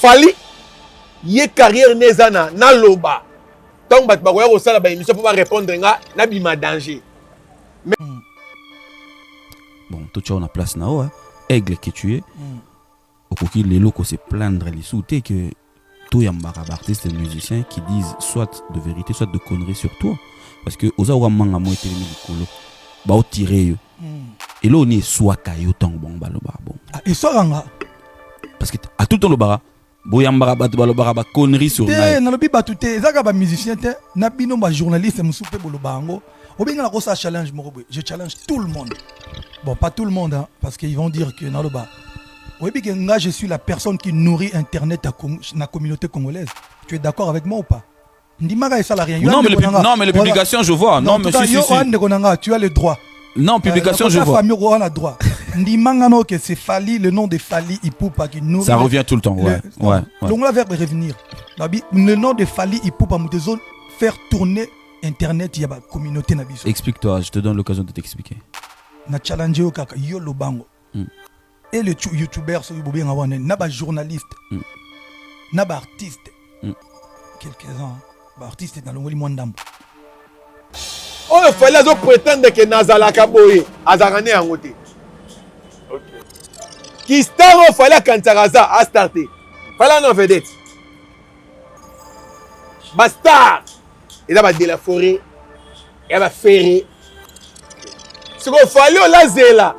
Fally ye carrière ne eza na naloba ntango bato bakoya kosala ba émission mpo ba répondre nga nabima danger. Mais... Bon, tout na place na yo, aigle que tu es. Okoki lelo ko se plaindre lisusu te que toyambaka ba artistes et musiciens qui disent soit de vérité soit de conneries sur toi parce que oza oka manga mo etelemi likolo baotire yo eloko nini eswaka yo ntango bango balobaka bongo? Ah, eswaka nga. Parce que à tout le temps olobaka boyambaka bato balobaka ba conneries sur te ngai. Nalobi bato te, eza kaka ba musicien te, na bino ba journaliste mosusu mpe boloba yango. Obenga na kosala challenge moko boye, je challenge tout le monde, bon, pas tout le monde, hein, parce qu'ils vont dire que naloba. Oyebi ke nga, je suis la personne qui nourrit internet à na communauté congolaise. Tu es d'accord avec moi ou pas? Ndimaka, esala rien. Non, mais non, mais les publications, je vois. Non, mais si, si, si. Ndeko na nga, tu as le droit. Non, publication, je vois. Famille wana droit, ndimanga no que c'est Fally, le nom de Fally Ipupa qui nourrit. Ça revient tout le temps, ouais. Ouais. Longola verbe revenir. Nabi le nom de Fally Ipupa moto ezo faire tourner internet ya ba communauté na biso. Explique-toi, je te donne l'occasion de t'expliquer. Na challenge yo kaka, yo lobango et le youtubeur soki bobenga wana, na ba journaliste, na ba artiste, quelques-uns ba artiste, nalongoli mwa ndambo. Oyo Fally azoprétendre ke nazalaka boye, azalaka nde yango te. Ki star oyo Fally akanisaka aza a star te. Fally ana vedette, ba star eza ba de la forêt, ya ba Ferre. Sikoyo Fally olazela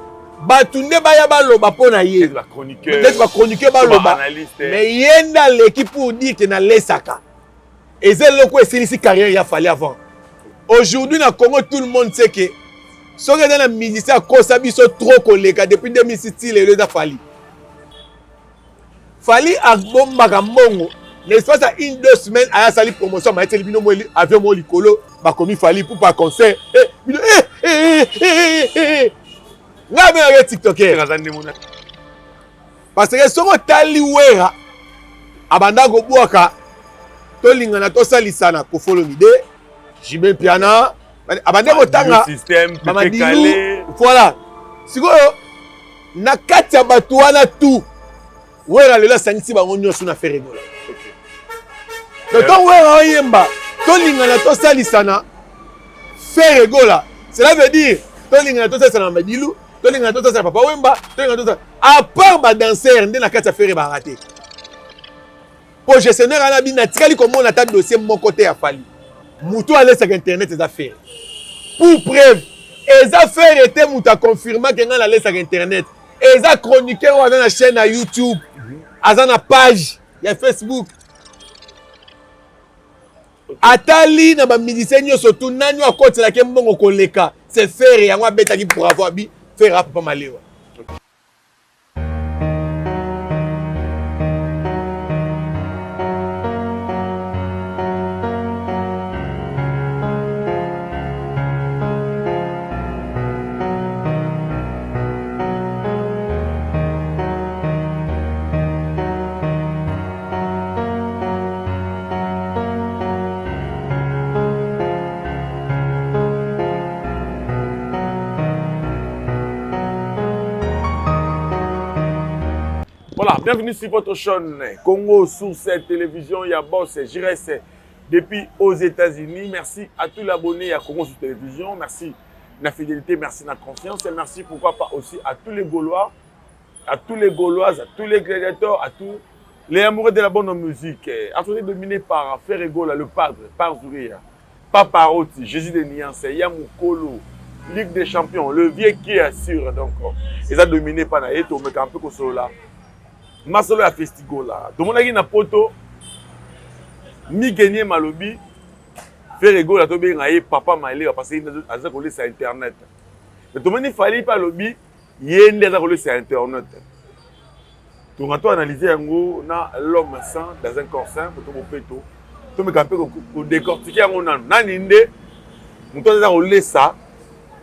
bato nde baya baloba mpo na ye, neti ba chroniqueur baloba, mais ye nde aleki pour dire ke nalesaka. Eza eloko esilisi carrière ya Fally avant. Aujourd'hui na Congo, tout le monde sait que soki eza na musicien akosa biso trop koleka depuis 2006 ti lelo, eza Fally. Fally abombaka mbongo, na espace ya une deux semaines aya asali promotion, amayeteli bino mo avion mo likolo, bakomi Fally Ipupa concert. Eh, bino, eh, eh, eh, eh, eh. Ngai abengaka tiktoker parce que soki otali Wera abanda kobwaka tolingana tosalisana, Koffi Olomide, JB Mpiana abandi kotanga Bamadilu. Voilà, sikoyo na kati ya bato wana tu, Wera lelo asangisi bango nyonso na Ferre Gola. Donc ntango Wera oyemba tolingana tosalisana Ferre Gola, cela veut dire tolingana tosalisana na Madilu, tolingana tosalisana Papa Wemba, tolingana tosalisana à part ba danseur nde na kati ya Ferre bara te. Po gestionnaire wana bino natikali komona ata dossier moko te ya Fally. Moto alesaka internet eza Ferre. Pour preuve, eza Ferre te moto aconfirmake ngai nalesaka internet, eza chroniqueur oyo aza na chaîne ya YouTube, aza na page ya Facebook. Atali na ba musicien nyonso tu, nani oyo akotelaki mbongo koleka, c'est Ferre. Yango abetaki bravo, abi Ferre apapa malewa. Voilà, bienvenue sur votre chaîne Congo Source Télévision, il y a Boss Jires depuis aux États-Unis. Merci à tous les abonnés à Congo Source Télévision. Merci de la fidélité, merci de la confiance et merci pourquoi pas aussi à tous les Gaulois, à tous les Gauloises, à tous les gladiateurs, à tous les amoureux de la bonne musique. Entouré dominé par Ferre Gola, le padre, par Zouria, Papa Roti, Jésus de Niance, Yamukolo, Ligue des Champions, le vieux qui assure. Donc, ils ont dominé par na yeto, mais un peu là. Masolo ya Festigola. Tomonaki na poto Migenie Malobi Ferre Gola tobenga ye papa Maleka parce que aza kolesa internet. Mais tomoni Fally mpe alobi ye nde aza kolesa internet. Tonga to analyser yango na l'homme saint dans un corps saint, moto bopeto. Tomeka mpe kodécortiquer yango nanu. Nani nde moto aza kolesa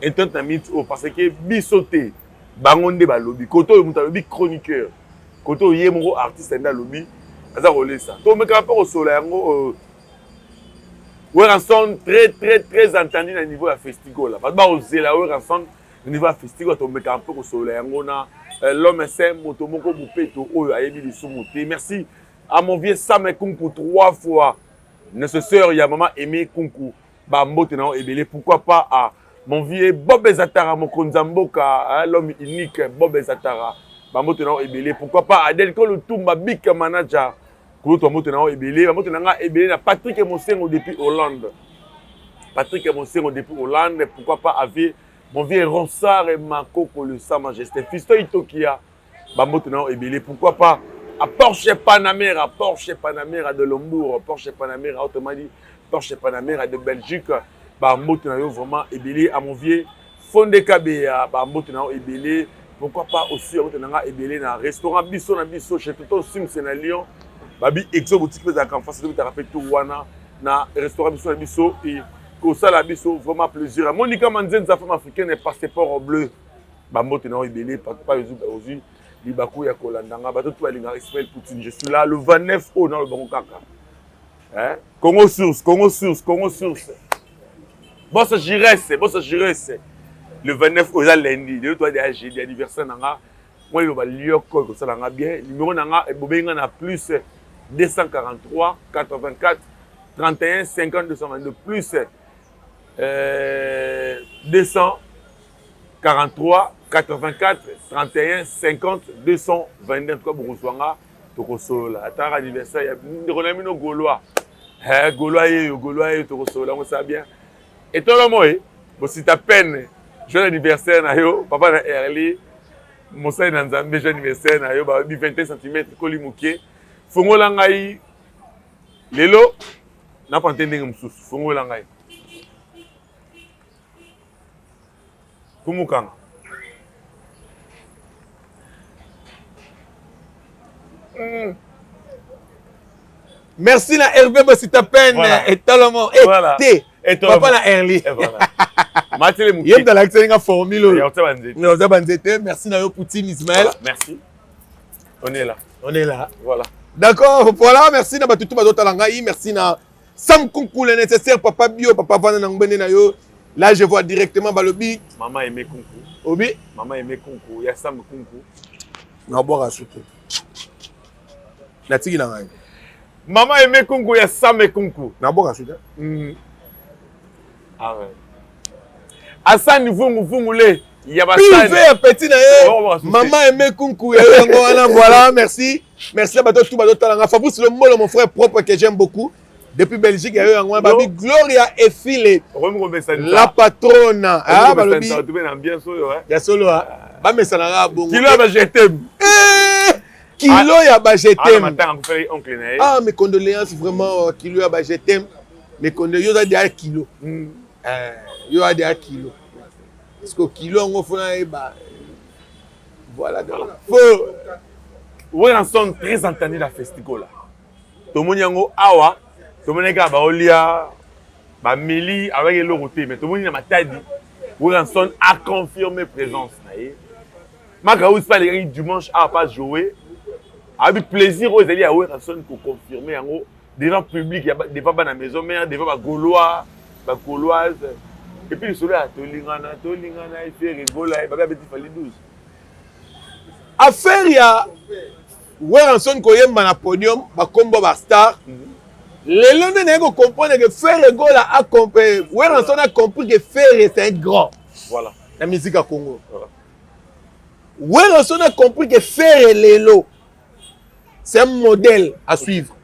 internet na minute oyo? Parce que biso te, bango nde balobi. Kote oyo moto alobi chroniqueur, kote oyo ye moko artiste nde alobi aza kolesa. Tomeka mpe kosola yango. Werrason très très très entendu na niveau ya Festigola. Bato bakozela Werrason na niveau ya Festigola. Tomeka mpe kosolola yango na l'homme saint, moto moko bopeto oyo ayebi lisumu te. Merci. À mon vieux Sam Kunku trois fois. Nécessaire ya maman Aimé Kunku. Ba mbote na ebele. Pourquoi pas à mon vieux Bob Ezatara mokonzi ya mboka, hein, l'homme unique Bob Ezatara. Ba mbote na ebele. Pourquoi pas à Delko Lutumba big manager. Kulutu ba mbote na ebele. Ba mbote na nga ebele na Patrick Mosengo depuis Hollande. Patrick Mosengo depuis Hollande. Pourquoi pas à vieux mon vieux Ronsard et Makoko le Sa Majesté. Fiston Itokia. Ba mbote na ebele. Pourquoi pas à Porsche Panamera, Porsche Panamera de Lombourg, Porsche Panamera, autrement dit, Porsche Panamera de Belgique. Ba mbote na yo vraiment ebele à mon vieux Fonde Kabea, ba mbote na yo ebele. Pourquoi pas aussi mbote na nga ebele na restaurant Biso na Biso chez Tonton Sims na Lyon. Babi Exo boutique pesa en face de ta tout wana na restaurant Biso na Biso et kosala biso vraiment plaisir. Monica Manzenza femme africaine passeport bleu. Ba mbote na yo ebele papa ozui libaku ya kolanda nga bato tu balingaka Ismaël Poutine. Je suis là le 29 oyo na bango kaka. Hein? Congo Source, Congo Source, Congo Source. Boss Giresse, Boss Giresse. Le 29 oyo eza lundi, lelo toa deja jeudi anniversaire na nga. Moi liloba lioko ekosala nga bien. Numéro na nga ebobengi nga na plus 243 84 31 50 222 plus 243 84 31 50 222. En tout cas bokozwa nga tokosolola ataka anniversaire ya ndeko na bino Gaulois. Eh, Gaulois yeyo, Gaulois yeyo, tokosolola yango ça bien. Etolo moi bosita peine, joyeux anniversaire na yo papa na Erli mosali na Nzambe, joyeux anniversaire na yo. Babi 21 cm koli moke, fongola ngai lelo napante ndenge mosusu, fongola ngai kumukanga. Merci na Hervé Bosita Pen. Voilà. Etolomo Voilà. te Etolomo. papa na Erli. Et voilà. Matele moke. Ye moto alakisaki nga formule oyo. Ya kotia banzete. Oza banzete. Merci na yo Poutine Ismaël. Voilà, merci. On est là. On est là. Voilà. D'accord, voilà, merci na batutu bazotala ngai, merci na Sam Kunku le nécessaire, papa bio, papa vanda na ngbende na yo. Là je vois directement balobi. Maman Aimé Kunku. Obi. Maman Aimé Kunku, ya Sam Kunku. Na boire supu. Natiki na ngai. Maman Aimé Kunku ya Sam Kunku. Na boire supu. Ah ouais. Asani vungu vungu le. Ya basani. Pive ya petit na ye. Oh, oh, oh, Maman Aimé Kunku ya yango wana, voilà, merci. Merci à bato tout bato talanga. Fabrice Lombolo mon frère propre que j'aime beaucoup. Depuis Belgique, il y a eu un Yo. babi Gloria Efile, Okomi komesana. la patronne. Ah, balobi. Tu mets l'ambiance oyo, hein. Ya solo ah. Ba mesanaka bongo. Kilo ya ba je t'aime. Eh, kilo ya ba je Ah, na t'aime. matanga akufeli oncle na ye. Ah, mes condoléances vraiment kilo ya ba je t'aime. Mes condoléances, yo za kilo. Yo za kilo. Parce que kilo ngo fona ba voilà donc. Faut Werrason très entendu la festigola. Tomoni yango awa, tomoni kaka baolia bameli avec eloko te, mais tomoni na Matadi, Werrason a confirmé présence na ye. Makaus pa alekaki dimanche awa pas jouer. Abi plaisir oyo ezali ya Werrason ko confirmer yango devant public, devant bana maison mère, devant ba Gaulois, ba Gauloises. Et puis lisolo ya tolingana, tolingana, efe rigola, babi abeti Fally 12. Affaire ya Werrason koyemba na podium, bakombo ba star. Lelo nde naye ko comprendre que Ferre Gola a compris, Werrason a compris que Ferre c'est un grand. Voilà. La musique à Congo. Voilà. Werrason a compris que Ferre lelo c'est un modèle à suivre.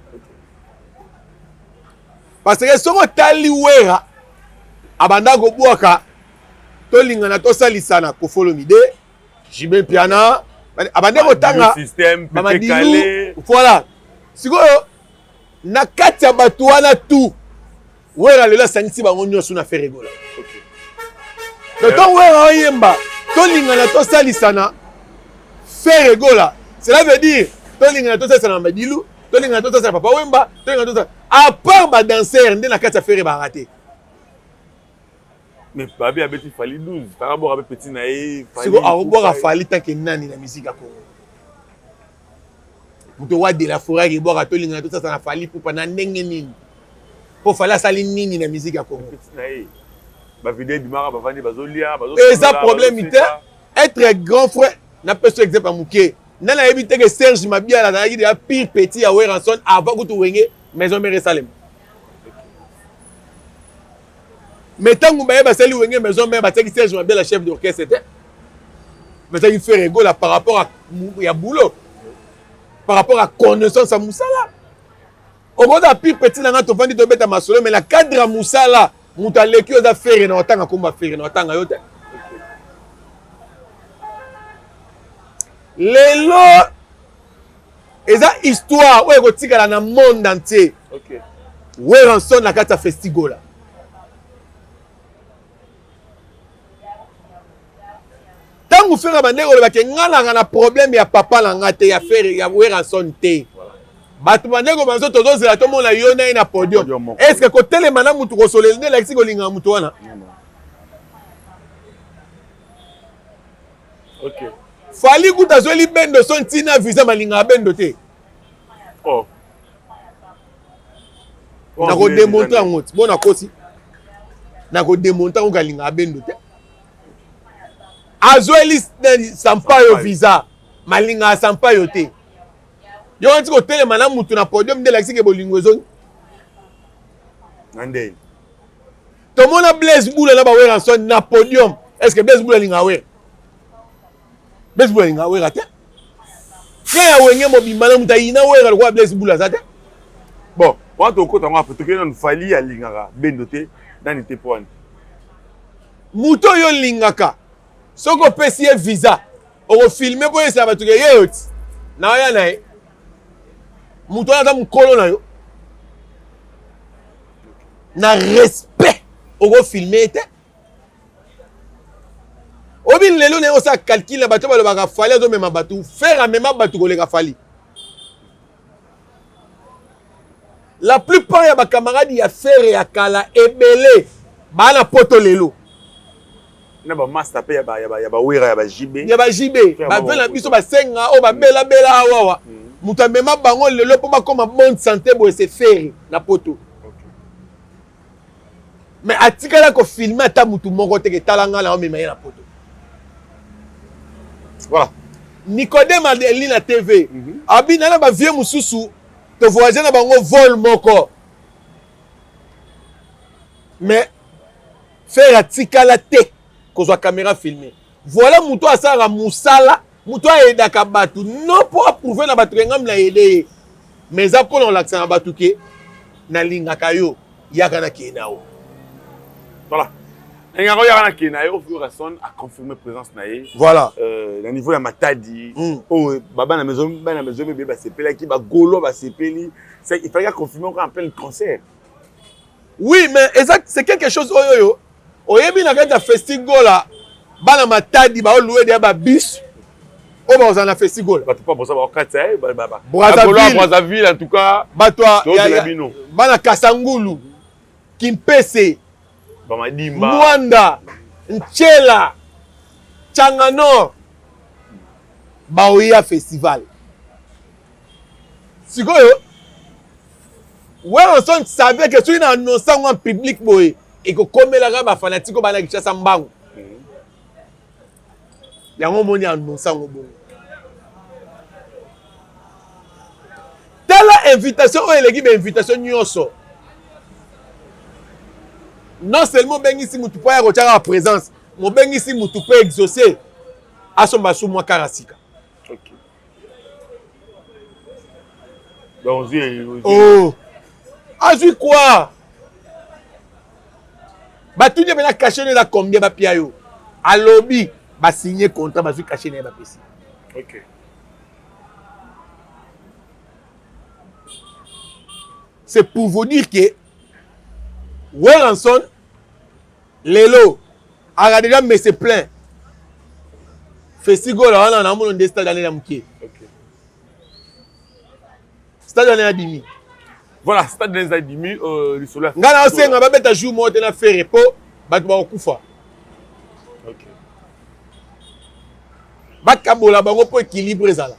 Parce que soko tali Werra abanda kobwaka tolingana tosalisana Koffi Olomide, JB Mpiana, abanda kotanga système Mama Pepe Dilu, Kalé. voilà. Sikoyo na kati ya bato wana tout Werra lelo asangisi bango nyonso na Ferre Gola. Donc ntango Werra oyemba tolingana tosalisana Ferre Gola, cela veut dire tolingana tosalisana na Madilu, tolingana tosalisana Papa Wemba, tolingana tosalisana à part ba danseur nde na kati ya Ferre ba raté. Mais babi abeti Fally 12, par rapport à petit na ye. Siko akobwaka Fally tant que nani na musique ya Congo. Moto wa de la forêt akebwaka tolingana tosalisana na Fally Ipupa na ndenge nini? Po Fally asali nini na musique ya Congo? Petit na ye. Ba vidéo ebimaka bavandi bazolia, Eza problème te. Être grand frère, na peso exemple ya moke. Nani ayebi te ke Serge Mabiala azalaki deja pire petit ya Werrason avant kutu Wenge Maison Mère esalema. Mais ntango baye basali Wenge Maison Mère, batiaki Serge Mabiala chef d'orchestre te, batiaki Ferre Gola par rapport à ya boulot, par rapport à connaissance ya mosala. Okoza pire petit na nga, tovandi tobeta masolo, mais na cadre ya mosala moto aleki oyo eza Ferre. Na otanga komba Ferre, na otanga yo te. Lelo eza histoire oyo ekotikala na monde entier. Werrason na kati ya Festigola, ntango Ferre bandeko olobaki nga nanga na problème ya papa na nga te, ya Ferre, ya Werrason te. Bato bandeko bazo tozozela tomona yo na ye na podium. Est ce que kotelema na mutu kosolela nde elakisi kolingaka mutu wana? Fally kuta azweli bendo so ntina visa, malingaka bendo te. Oh. Nakodémontrer yango ti bo nakosi, nakodémontrer yango. Kalingaka bendo te, azweli Sampayo visa, malingaka Sampayo te. Yo wanti kotelema na mutu na podium nde elakisi ke bolingo ezongi? Na ndeni? Tomona Blaise Bula na baWerrason na podium. Est ce que Blaise Bula alingaka Wera? Blaise Bula alingaka Wera te. Frère ya Wenge mobimba na moto ayina Wera lokola Blaise Bula aza te. Bon, wana tokota yango apo. Tokei nanu. Fally alingaka bendo te, nani te, po wani? Moto oyo olingaka, soki opesi ye visa, okofilmer mpo oyesala bato ke ye oti na oya na ye. Moto wana aza mokolo na yo na respect, okofilmer ye te. Obi lelo na ye osala calcul na bato balobaka Fally azomema bato, Ferre amema bato koleka Fally. La plupart ya bacamarade ya Ferre ya kala ebele baa na poto lelo. Na bamaster mpe ya bawera, ya baJB. Ya baJB, bave na biso basenga oyo babelabela awawa. Moto amema bango lelo mpo bakóma bonne santé boye, c'est Ferre na poto. Mais atikala kofilmer ata motu moko te ke tala ngai na omema ye na poto. Voilà. Nicodème ali na TV, abina na bavieux mosusu, tovoyage na bango vol moko, mais Ferre atikala te kozwa caméra filme. Voilà, moto asalaka mosala, moto ayedaka bato non mpo aprouver na bato ke ngambi na yede ye, mais eza mpona kolakisa na bato ke nalingaka yo, yaka na kee na yo. Voilà, nalingaka yo, yaka na kee na yo. Werrason a confirmé présence na ye. Voilà. Na niveau ya Matadi oyo, bana maison, bana maison mebe basepelaki, bagaulois basepeli. Il fallait confirmer encore en plein concert. Oui, mais eza, c'est quelque chose oyo oyo oyebi na kati ya Festigola. Bana Matadi baolouer deya babus oyo bakozala na Festigola. Bato pa bosa bakokatisa. Brazzaville. Brazzaville, en tout cas. Bato tozela bino. Bana Kasangulu, Kimpese, Bamadimba, Mwanda, Nchela, Tchanga-Nord baoya festival. Sikoyo Werrason savait que soki na annonce yango en public boye, ekokomelaka bafanatike oyo bana Kinshasa mbangu. Yango omoni annonce yango bongo. Tala invitation oyo eleki bainvitation nyonso. Non seulement obengisi mutu mpo aya kotiaka présence, mobengisi mutu mpe exaucé asomba su mwa kara sika. Donc ozwi Oh, azwi quoi? Batuni ye mpena cachet no eza combien, bapia yo. Alobi basigne contrat, bazwi cachet na ye, bapesi. C'est pour vous dire que Werrason lelo aka déjà mese plein. Festigola wana namona nde stade ane ya moke. Stade wana ya dimi. Voilà, stade eza dimi, lisolo. Ngai na osenga babeta jour moko te na Ferre mpo bato bakokufa. Bakabola bango mpo équilibre ezala.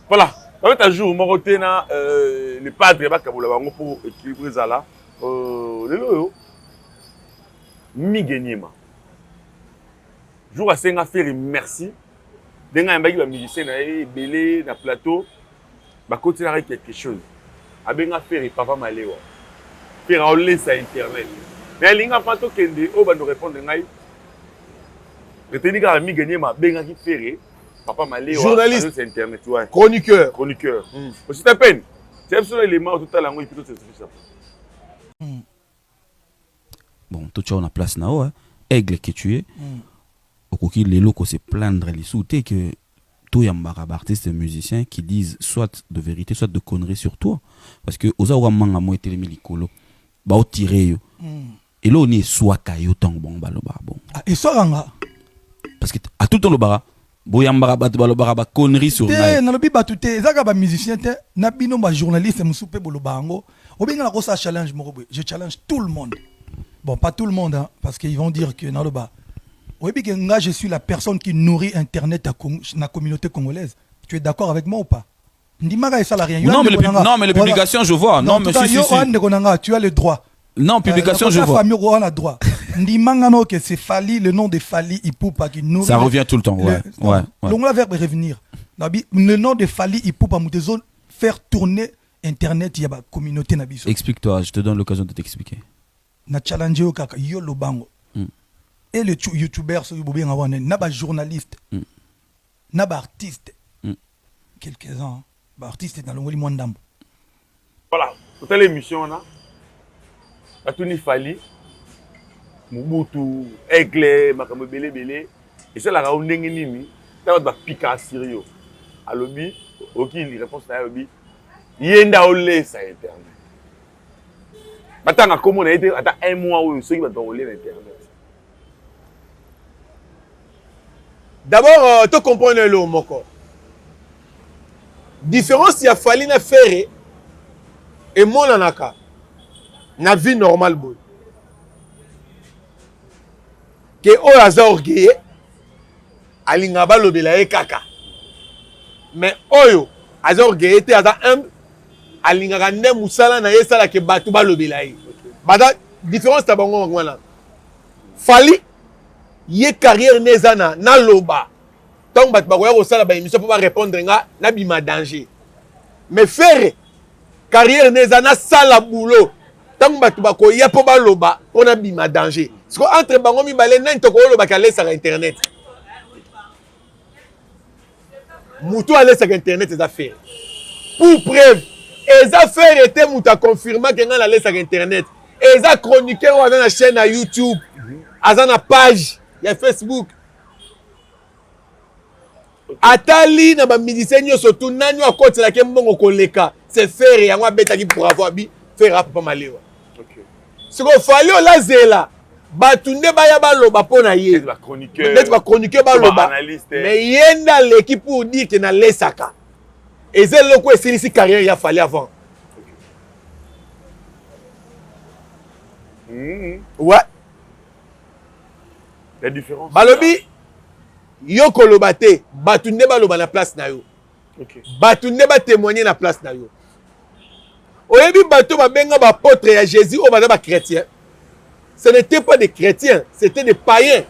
Voilà, babeta jour moko te na le padre, bakabola bango mpo équilibre ezala. Lelo oyo Mige Niema, jour asenga Ferre merci. Ndenge ayambaki ba musiciens na ye ebele na plateau, bakotelaka ye quelque chose. Abenga Ferre papa malewa. Ferre aolesa internet. Mais alinga mpa tokende oyo bando répondre ngai. Reteni kaka Migue Niema abengaki Ferre papa malewa. Journaliste. Aolesa internet ouais. Chroniqueur. Chroniqueur. Aussi ta peine. C'est biso na élément totala yango et puis tosesuffisa. Bon, totia na place na yo, hein. Aigle que tu es. Okoki lelo ko se plaindre lisusu te que toyambaka baartiste musiciens qui disent soit de vérité, soit de conneries sur toi, parce que oza oka manga mo etelemi likolo, baotire yo. Eloko nini eswaka yo ntango bango balobaka bongo? Ah, eswaka nga. Parce que à tout le temps lobaka, boyambaka bato, balobaka baconneries sur te ngai. Nalobi bato te, eza kaka bamusicien te, na bino bajournaliste mosusu mpe boloba yango. Obenga na kosala challenge moko boye, je challenge tout le monde, bon, pas tout le monde, hein, parce qu'ils vont dire que naloba. Oyebi ke nga, je suis la personne qui nourrit internet à na communauté congolaise. Tu es d'accord avec moi ou pas? Ndimaka, esala rien. Non, mais non, mais les publications, je vois. Non, mais si, si, yo si. Ndeko na nga, tu as le droit. Non, publication, je vois. Famille wana droit. Ndimanga no que c'est Fally, le nom de Fally Ipupa qui nourrit. Ça revient tout le temps, ouais. Ouais. Longola verbe revenir. Nabi, le nom de Fally Ipupa moto ezo faire tourner internet ya ba communauté na biso. Explique-toi, je te donne l'occasion de t'expliquer. Na challenge yo kaka, yo lobango. Et le youtubeur soki bobenga wana, na ba journaliste, na ba artiste, quelques-uns, ba artiste nalongoli mwa ndambo. Voilà, totala émission wana, batuni Fally, Mobutu, Aigle, makambo ebele ebele esalaka yo ndenge nini ntango bato bapikaka sur yo. Alobi, oki réponse na ye, alobi ye nde aolesa internet. Batanga kombo na ye te ata un mois oyo soki bato bakolia na internet. D'abord, to comprendre eloko moko. Différence ya Fally na Ferre emonanaka na vie normale boye. Ke oyo aza orgueilleux, alingaka balobela ye kaka. Mais oyo aza orgueilleux te, aza humble, alingaka nde mosala na ye esalaka bato balobela ye. Baza différence na bango wana. Fally, ye carrière ne eza na naloba ntango bato bakoya kosala baémission mpo barépondre nga, nabima danger. Mais Ferre, carrière ne eza nasala boulot ntango bato bakoya mpo baloba mpo nabima danger. Siko entre bango mibale, nani tokoolobaka alesaka internet? Moto alesaka internet eza Ferre. Pour preuve, eza Ferre te moto aconfirmake ngai nalesaka internet. Eza chroniqueur oyo aza na chaîne ya YouTube, aza na page ya Facebook. Atali na bamusicien nyonso tu, nani oyo akotelaki mbongo koleka? C'est Ferre. Yango abetaki bravo, abi Ferre apapa malewa. Sikoyo Fally olazela bato nde baya baloba mpo na ye, neti bachroniqueur baloba, mais ye nde aleki pour dire ke nalesaka. Eza eloko esilisi carrière ya Fally avant. Ouais. La différence. Balobi yo koloba te, bato nde baloba na place na yo. Bato nde batémoigne na place na yo. Oyebi bato babenga baapôtre ya Jésus oyo baza bachrétien, ce n'était pas des chrétiens, c'était des païens.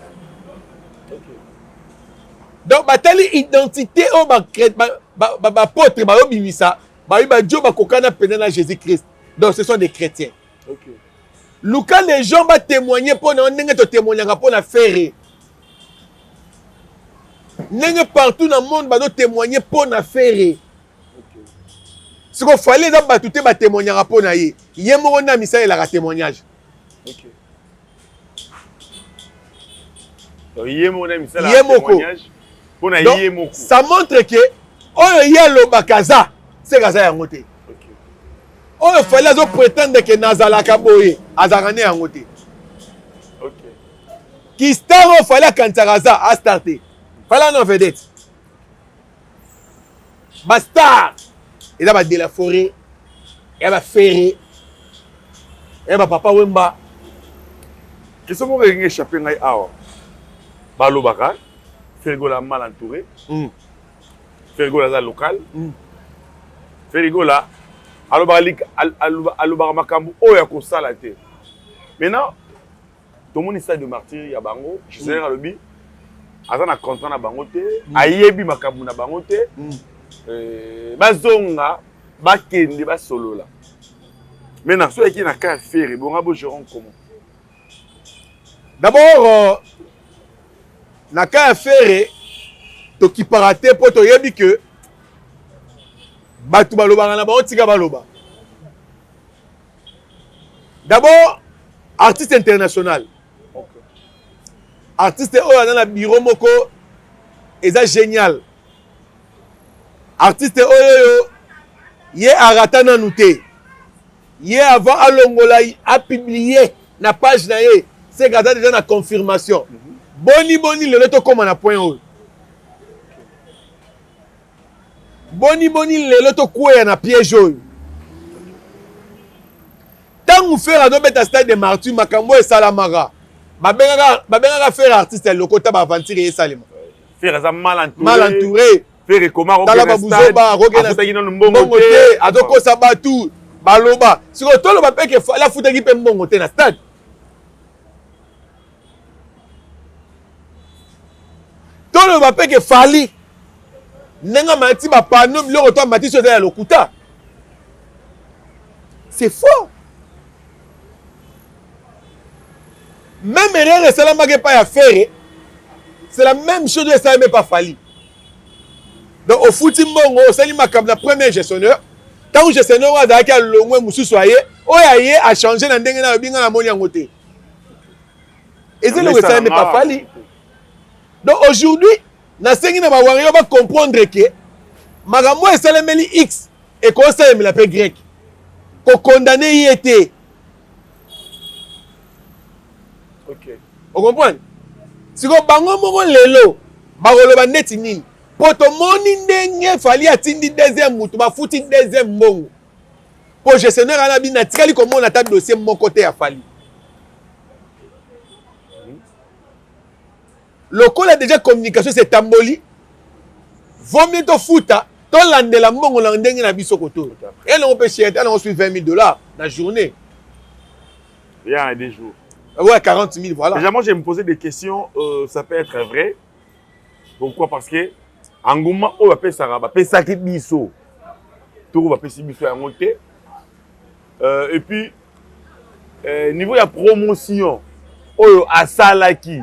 Donc batali identité oyo baapôtre bayobimisa, bayebi badio bakokana mpenza na Jésus Christ, donc ce sont des chrétiens. Luka les gens batémoigne mpo na yo ndenge totémoignaka mpo na Ferre, ndenge partout na monde bazotémoigne mpo na Ferre. Siko Fally, eza bato te batémoignaka mpo na ye, ye moko nde amisalelaka témoignage. Ye moko nde misala Ye moko. témoignage mpona Donc, ye moko. ça montre ke oyo ye alobaka aza seke aza yango te. Oyo Fally azoprétendre ke nazalaka boye, azalaka nde yango te. Ki star oyo Fally akanisaka aza a star te. Fally ana vedette, bastar eza ba de la forêt, ya baFerre, ya bapapa Wemba. Question moko elingi échappe ngai awa. Balobaka Ferre Gola mal entouré. Ferre Gola aza local. Ferre Gola alobaka alobaka makambo oyo ya kosala te. Maintenant tomoni stade de martyr ya bango, Gisele alobi. Aza na contrat na bango te, ayebi makambo na bango te. Bazonga, bakende basolola. Maintenant, soki ayaki na cas ya Ferre, bonga bo gérer comment? D'abord, na cas ya Ferre, tokipaka te mpo toyebi ke bato balobaka na bango, tika baloba. D'abord, artiste international, artiste oyo aza na bureau moko eza génial, artiste oyo ye arata nanu te. Ye avant alongola, apublier na page na ye, c'est aza déjà na confirmation. Boni boni lelo tokóma na point oyo? Boni boni lelo tokweya na piège oyo? Ntango Ferre azobeta Stade de Martyr, makambo oyo esalamaka, babengaka Ferre artiste ya lokota, baaventure esalema. Ferre aza mal entouré. Mal entouré. Ferre koma tala babuzoba, akokende mbongo te, azokosa bato, baloba. Sikoyo toloba mpe ke Fally afutaki mpe mbongo te na stade. Toloba mpe ke Fally, ndenge amati bapano, biloko to amati so eza ya lokuta. C'est faux. Même erreur esalamaki epai ya Ferre, c'est la même chose oyo esalami epa Fally. Donc ofuti mbongo, osali makambo na premier gestionnaire. Ntango gestionnaire oyo azalaki alongwe, mosusu aye, oyo aye achange na ndenge na yobi, nga namoni yango te. Eza eloko esalami epa Fally. Donc aujourd'hui, nasengi na bawarrior bacomprendre ke makambo oyo esalemeli X ekosalemela mpe Y. Kokondane ye te. Ocomprendre? Sikoyo bango moko lelo bakoloba ndeti nini? Po tomoni ndenge Fally atindi deuxième mutu, bafuti deuxième mbongo, po gestionnaire wana bino atikali komona ata dossier moko te ya Fally. Lokola déjà communication setamboli, vaut mieux tofuta, tolandela mbongo na ndenge na biso. Koto elongo mpe cher te, alongo sui 20 000 $ na journée. Il y a des jours. Ouais, 40 000, voilà. Déjà, moi, je vais me poser des questions, ça peut être vrai. Pourquoi? Parce que, engouement oyo bapesaka, bapesaki biso toko, bapesi biso yango te. Et puis niveau ya promotion oyo asalaki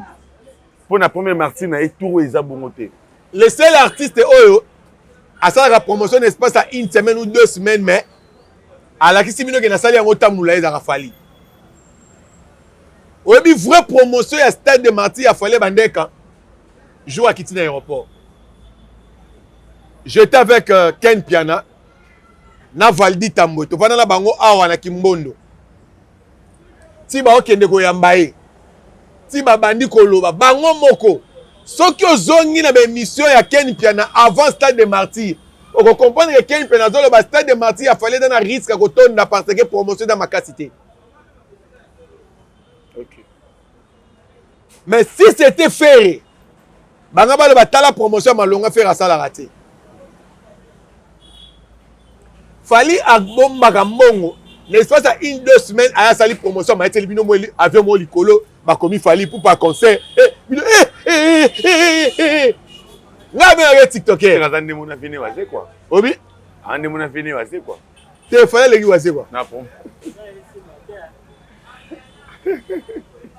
mpo na premier martyr na ye, tour eza bongo te. Le seul artiste oyo asalaka promotion espace ya une semaine ou 2 semaines, mais alakisi bino ke nasali yango, tambola, ezalaka Fally. Oyebi vraie promotion ya Stade de Martyr ya Fally bandeka jour akiti na aéroport. J'étais avec Ken Piana na Valdi Tambwe, tovanda na bango awa na Kimbondo ti baokende koyamba ye, ti babandi koloba bango moko. Soki ozongi na baémission ya Ken Piana avant Stade de Martyr, okocomprendre ke Ken Piana azoloba Stade de Martyr ya Fally eza na risque ya kotonda parce que promotion eza makasi te. Mais si c'était Ferre, banga baloba tala promotion ya malonga Ferre asalaka te. Fally abombaka mbongo na espace ya une 2 semaines, aya asali promotion, amayeteli bino mo avion mo likolo, bakomi Fally Ipupa concert. Bino ngai abengaka tiktoker. Aza ndemo na vene waze quoi. Obi. Andemo na vene waze quoi. Te, Fally aleki waze quoi. Na pom.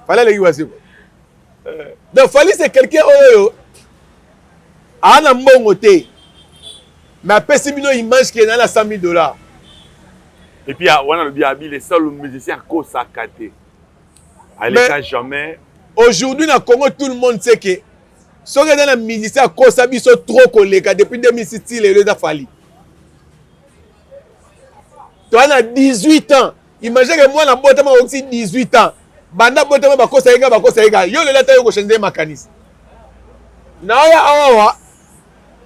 Fally aleki waze quoi. Donc Fally, c'est quelqu'un oyo aa na mbongo te, mais apesi bino image ke na na 100 000 $. Et puis wana alobi abi le seul musicien akosaka te, aleka jamais. Aujourd'hui na Congo, tout le monde sait que soki eza na musicien akosa biso trop koleka depuis 2006 ti lelo, eza Fally. Toa na 18 ans. Imagine ke mwana botama okisi 18 ans, banda botama bakosa ye kaka, bakosa ye kaka. Yo lelo ata yo kochange makanisi na oya awawa.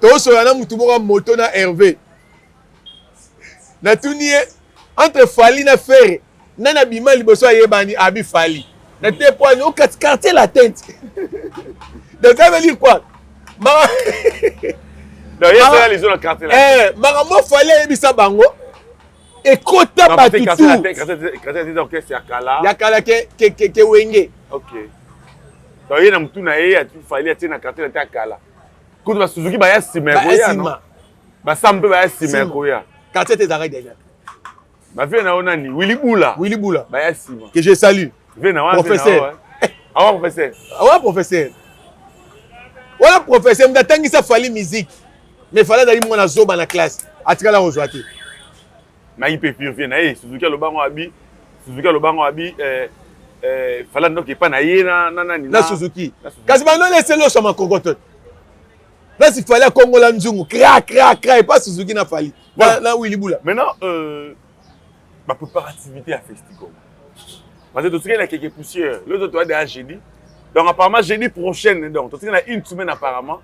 Tosola na mutu moko ya moto na Hervé, natuni ye entre Fally na Ferre, nani abima liboso ayebani? Abi Fally. Na te po ani okati Quartier Latin. Donc ça veut dire quoi? Makambo Fally ayebisa bango ekota bato tu ya kala ke Wenge. Donc ye na mutu na ye ati Fally atie na quartier na kala. Kutu ba Suzuki baya sima ya koya non. Ba Sam pe baya sima ya koya. Quartier te ezalaki déjà. Ba vieux na yo nani Willy Bula. Willy Bula. Baya sima. Que je salue. Vieux na wana professeur. Awa professeur. Awa professeur. Wana professeur mutu atangisa Fally musique. Mais Fally azali mwana zoba na classe. Atikala kozwa te. Nayi pe pire vieux na ye Suzuki aloba ngo abi Suzuki aloba ngo abi eh, eh, Fally ndoki epa na ye na na nani na Suzuki. Kasi bando lese loso makokoto. Place Fally akongola nzungu kra kra kra epa Suzuki na Fally. Na, na Willy Bula. Maintenant euh, ba préparativité ya Festival. Parce que totikali na keke poussière. L'autre toi déjà jeudi. Donc apparemment jeudi prochaine donc totikali na une semaine apparemment.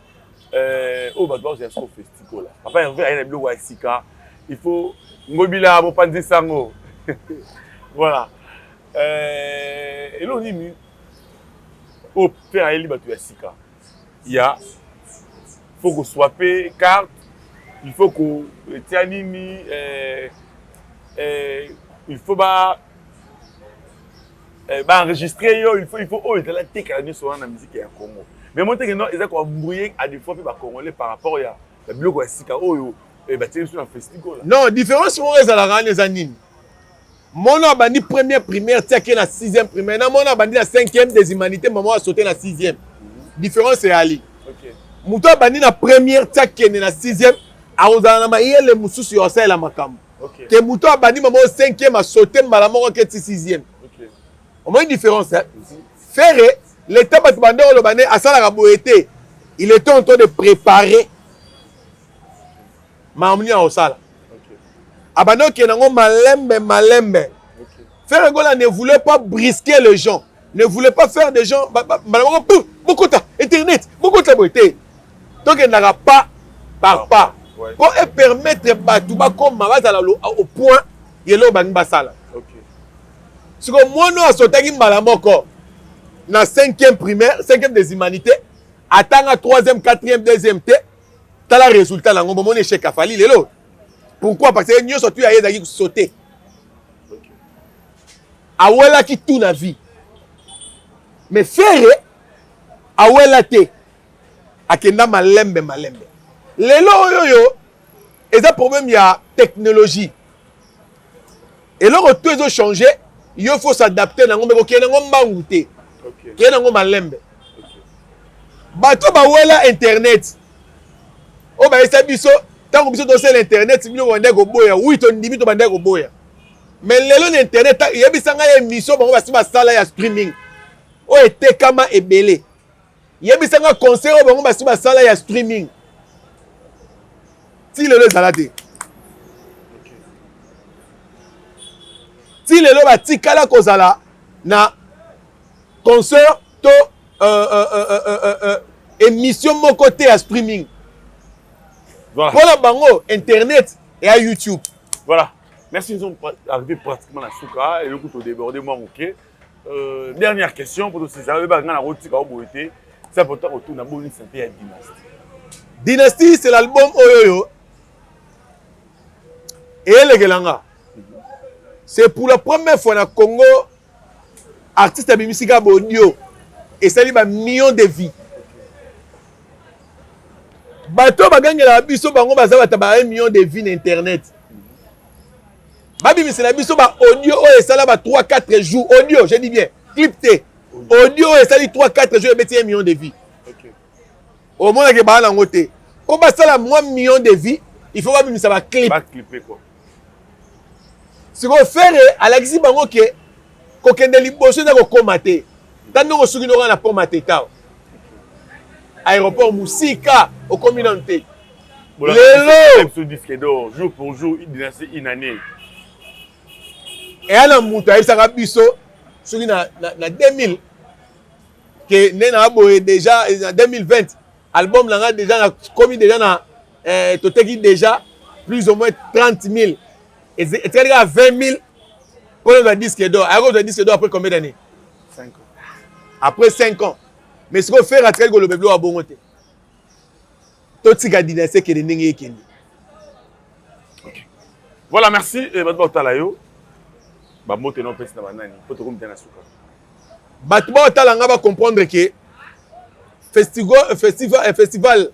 Euh, oyo bato bakozela soko festico la papa Hervé aye na biloko ya sika il faut ngobila mopanzi sango voilà euh, eloko nini oyo mpe ayeli bato ya sika ya faut koswape carte il faut kotia nini euh, euh, il faut ba Eh, ba enregistrer yo il faut il faut oyo ezala tekala nyonso wana na musique ya Congo mais moi teke non eza ko embrouiller à des fois pe ba congolais par rapport ya ba biloko ya sika oyo eh, batie biso na festival non différence moko ezalaka wana eza nini mono abandi première primaire ti ake na sixième primaire na mono abandi na cinquième des humanités mama asote na sixième différence eyali moto abandi na première ti akende na sixième akozala na mayele mosusu ya kosalela makambo ke moto abandi mama o cinquième asote mbala moko ake ti sixième omoni différence hein? Ferre l'état bato bande oloba nde asalaka boye te il était en train de préparer makambo nini akosala abandi okende yango malembe malembe. Ferre Gola ne voulait pas brisquer les gens, ne voulait pas faire des gens mbala moko bokota internet bokota boye te tokendaka pas par pas mpo epermettre bato bakoma bazala au point ya eloko balingi basala. Sikoyo mwana oyo asotaki mbala moko na 5e primaire, 5e des humanités, atanga 3e, 4e, 2e te, tala résultat nango bomoni échec afali lelo. Pourquoi? Parce que nyonso tu ya ye ezalaki kosaute, awelaki tout na vie. Mais Ferre awela te, akenda malembe malembe. Lelo oyo oyo eza problème ya technologie, eloko to ezo changer, yo faut s'adapter nango, mais kokende nango mbangu te, kende nango malembe. Bato bawela internet oyo bayesa biso ntango biso tosala internet, bino bobandaki koboya. Oui, tondimi, tobandaki koboya, mais lelo na internet yebisa ngai émission bango basi basala ya streaming oyo etekama ebele. Yebisa ngai concert oyo bango basi basala ya streaming ti lelo ezala te. Ti lelo batikala kozala na concert to émission moko te ya streaming. Mpona bango internet ya YouTube. Voilà, merci. Nous sommes arrivés pratiquement na suka, eloko todéborde mwa moke. Dernière question po tosisa oyebaka ngai nakotika oboye te, c'est important kotuna boni santé ya Dynastie. Dynastie, c'est l'album oyo oyo eyelekela nga. C'est pour la première fois na Congo artiste abimisi kaka baaudio esali bamillion de vie. Bato bagangelaka biso, bango baza bato ba 1 million de vie na internet, babimisela biso ba audio oyo esala ba 3 4 jours. Audio, je dis bien, clip te, audio oyo esali 3 4 jours ebeti 1 million de vie. Omonake baa nango te mpo basala mwa million de vie, il faut babimisa baclip. Sikoyo Ferre alakisi bango ke kokende liboso eza kokóma te. Ta ndongo soki noka na pont Mateta, aéroport mosika, okomi nanu te lelo. Disque d'or jour pour jour, Dynastie une année. Eya na moto ayebisaka biso soki na 2000 ke nde na boye déjà na 2020 album na nga déjà nakomi déjà na toteki déjà plus ou moins 30 000, etikali kaka 20 000 mpo nazwa disque d'or. Ayaki kozwa disque d'or après combien d'années? 5 ans. Après 5 ans. Mais sikoyo Ferre atikali koloba biloko ya bongo te. Totika Dynastie ekende ndenge ekende. Voilà, merci. Bato baotala yo, bambote na opesi na banani po tokomi te na suka. Bato baotala nga bacomprendre ke Festival, festival, festival.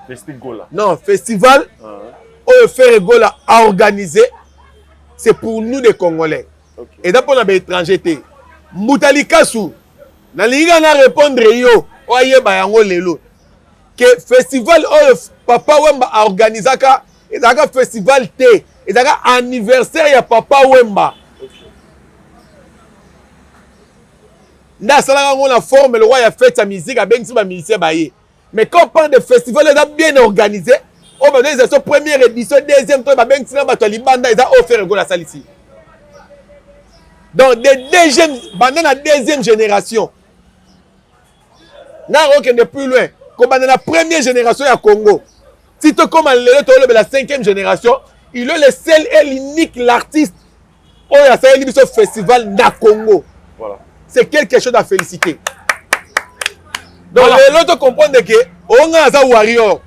Festigola. Non, festival oyo Ferre Gola a organisé, c'est pour nous des Congolais. Eza mpona baétranger te. Mbuta Likasu, nalingi kaka na répondre yo oyo ayeba yango lelo ke festival oyo Papa Wemba aorganisaka ezalaka festival te, ezalaka anniversaire ya Papa Wemba. Nde asalaka yango na forme lokola ya fete ya musique, abengisi bamusicien baye. Mais quand on parle de festival eza bien organisé, oyo baorganisation première édition, deuxième, to babengisi na bato ya libanda, eza oyo Ferre Gola asalisi. Donc de deuxième, banda na deuxième génération, nga okende plus loin, kobanda na première génération ya Congo ti tokóma lelo tolobela cinquième génération, il est le seul et l'unique, l'artiste oyo asaleli biso festival na Congo. Voilà. C'est quelque chose à féliciter. Donc lelo tocomprendre ke onga aza warrior.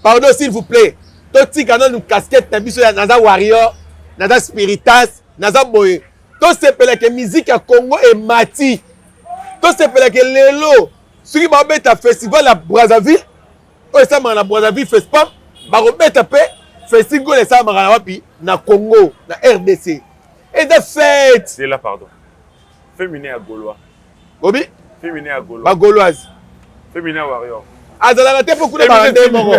Pardon, s'il vous plaît, totika nanu casquette na biso ya naza warrior, naza spiritas, naza boye. Tosepelake musique ya Congo emati, tosepelake lelo soki babeta festival ya Brazzaville oyo esalamaka na Brazzaville, Fespam, bakobeta mpe festival esalamaka na wapi? Na Congo, na RDC. Eza fête. C'est là, pardon. Féminin ya Gaulois. Obi? Féminin ya Gaulois. Bagauloise. Féminin ya Warrior. Azalaka te mpo kuna baka nde moko.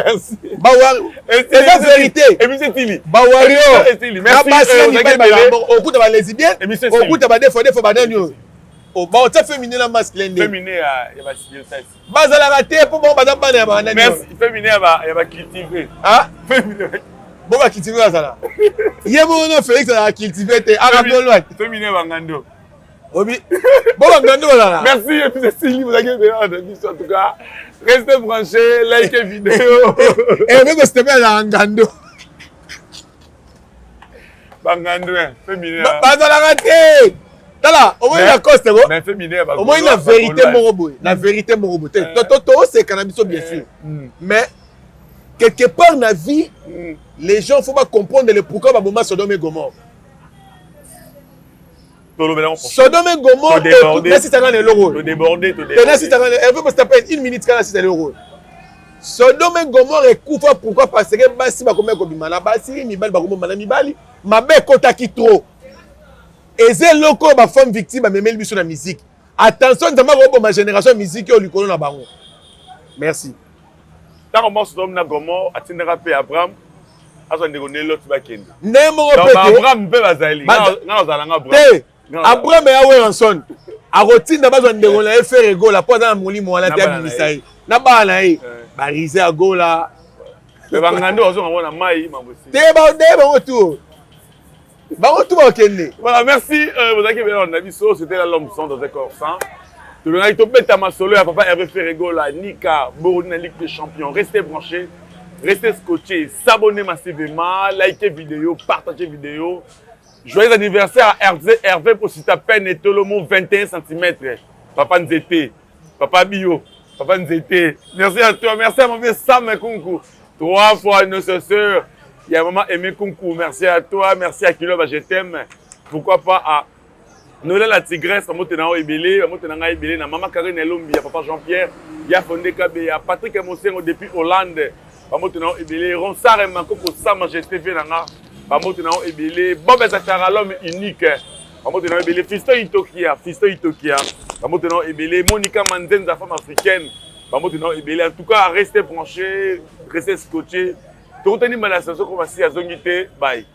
Eza vérité. Émission tili. Bawarrior Esili. na Merci. basi na mibali ozalaki bazalaka moko. Okuta balesbienne, Émission esili. okuta badefo defo, banani oyo baotia féminin na masculin nde. Féminin ya ba spiritas. Bazalaka te mpo bango baza bana ya banani oyo. Merci. Féminin ya ba cultivé. Ah? Féminin. Bo bacultivé bazala ye moko no. Félix azalaka cultivé te, akagolwa. Féminin ya bangando. Obi bo bangando bazala. Merci, et puis c'est vous avez en tout cas. Restez branchés, likez vidéo. Hervé Bostepe azalaka ngando. Bangando, hein, féminin. Bazalaka te. Tala, omoni na coste ko Mais féminin ya ba omoni na vérité moko boye, na vérité moko boye te, tooseka na biso bien sûr, mais quelque part na vie, les gens, faut pas comprendre le pourquoi baboma Sodome et Gomorre. Tolobela ngo. Sodome et Gomorre. Todébordé. Nasisaka na eloko oyo. Todébordé, te todébordé. Nasisaka na Hervé Bostapen une minute kaka, nasisa eloko oyo. Sodome et Gomorre ekufa pourquoi? Parce que basi bakomi kobima na basi, mibali bakomoma na mibali, mabe ekotaki trop. Eza eloko oyo bafemme victime bamemeli biso na musique. Attention, Nzambe akoboma génération ya musique oyo likolo na bango. Merci. Ntango moko Sodome na Gomorrhe, atindaka mpe Abraham azwa ndeko ne Lot bakende. Ndenge moko Donc mpe te. Abraham mpe bazali. Nga nazala nga Abraham. Te, Abraham ya Werrason akotinda bazwa ndeko na ye Ferre Gola mpo aza na molimo wana Na te. bana na Abimisa ye. ye na bana na ye, barise ya Gola. Me bangando bazonga ngo na mai mambo esi. Te, nde bango tu, bango tu bakende. Voilà, merci. Vous avez bien biso, c'était la l'homme sans dans un corps sans. Tolongaki tobeta masolo ya papa Hervé Ferre Gola, Nika, Boroni na Ligue des Champions. Restez branchés, restez scotchés, s'abonnez massivement, likez vidéo, partagez vidéo. Joyeux anniversaire à Hervé, Hervé Posita Peine et Tolomo 21 cm. Papa Nzete, Papa Bio, Papa Nzete. Merci à toi, merci à mon vieux Sam Kunku. Trois fois nos sœurs. Il y a maman Aimé Kunku, merci à toi, merci à Kiloba, je t'aime. Pourquoi pas à Noël la Tigresse, bamote na yo ebele, bamote na ngai ebele, na mama Karine Elombi, ya papa Jean-Pierre, ya Fonde Kabe, ya Patrick Mosengo depuis Hollande, bamote na yo ebele, Ronsard Makoko, Sa Majesté vie na nga, bamote na yo ebele, Bob Ezachara, l'homme unique, bamote na yo ebele, Fiston Itokia, Fiston Itokia, bamote na yo ebele, Monica Manzenza, femme africaine, bamote na yo ebele. En tout cas, restez branchés, restez scotchés. Tokutani mbala saison koma si azongi te, bye.